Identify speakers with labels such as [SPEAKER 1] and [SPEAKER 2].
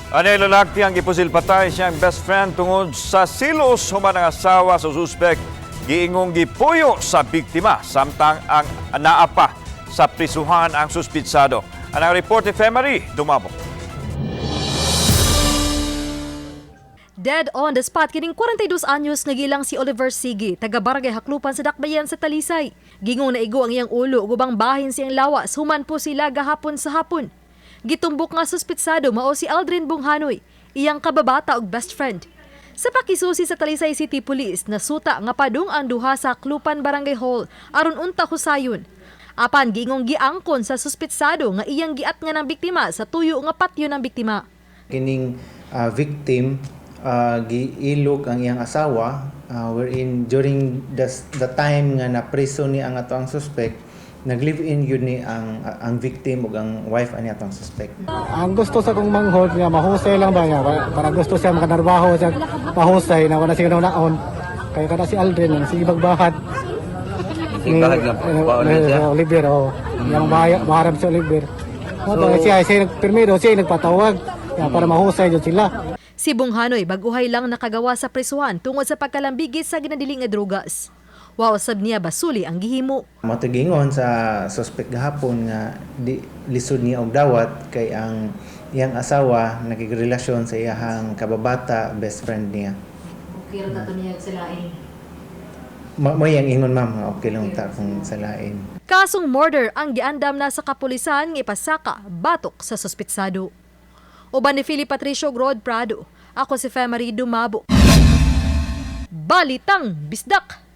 [SPEAKER 1] Anay lalaki ang gipusil patay siyang best friend tungod sa silos human ang asawa sa suspek giingong gipuyo sa biktima samtang ang naa pa sa prisuhan ang suspitsado. Ang report ni Femary Dumabo.
[SPEAKER 2] Dead on the spot kining 42 anyos nga gilang si Oliver Sigi, taga Barangay Haklupan sa Dakbayan sa Talisay. Gingong naigo ang iyang ulo ug ubang bahin sa iyang lawas human po sila gahapon sa hapon. Gitumbok nga suspitsado mao si Aldrin Bunghanoy, iyang kababata ug best friend. Sa pakisusi sa Talisay City Police, nasuta nga padung ang duha sa Haklupan Barangay Hall aron unta husayon. Apan giingong giangkon sa suspitsado nga iyang giat nga ng biktima sa tuyo nga patyo ng biktima.
[SPEAKER 3] Kining victim, giilog ang iyang asawa, wherein during the time nga napreso ni ang ato ang suspect, nag-live-in yun ni ang victim ug ang wife ani atong suspect.
[SPEAKER 4] Ang gusto sa kong manghod nga mahusay lang ba niya para gusto siya makatrabaho siya, mahusay na wala siya naon kaya kada si Aldrin ang sige bagbahad.
[SPEAKER 5] Sige bahad nga, paon na siya.
[SPEAKER 4] Oliver, oh, yang bahaya baharap si Oliver mo. So, siya siya nagpirmido, siya nagpatawag ya, para mahusay jud sila.
[SPEAKER 2] Si Bunghanoy baguhay lang nakagawa sa presuhan tungod sa pagkalambigit sa ginadili nga drugas. Wa usab niya basuli ang gihimo.
[SPEAKER 3] Mao giingon sa suspect gahapon nga di lisod niya og dawat kay ang iyang asawa nakigrelasyon sa iyahang kababata, best friend niya.
[SPEAKER 2] Okay ra tato niya sa lain.
[SPEAKER 3] Mo iyang ingon, ma'am, nga okay lang ta kung sa lain.
[SPEAKER 2] Kasong murder ang giandam na sa kapulisan nga ipasaka batok sa suspitsado. Uban ni Philip Patricio Grod Prado, ako si Femery Dumabo. Balitang Bisdak!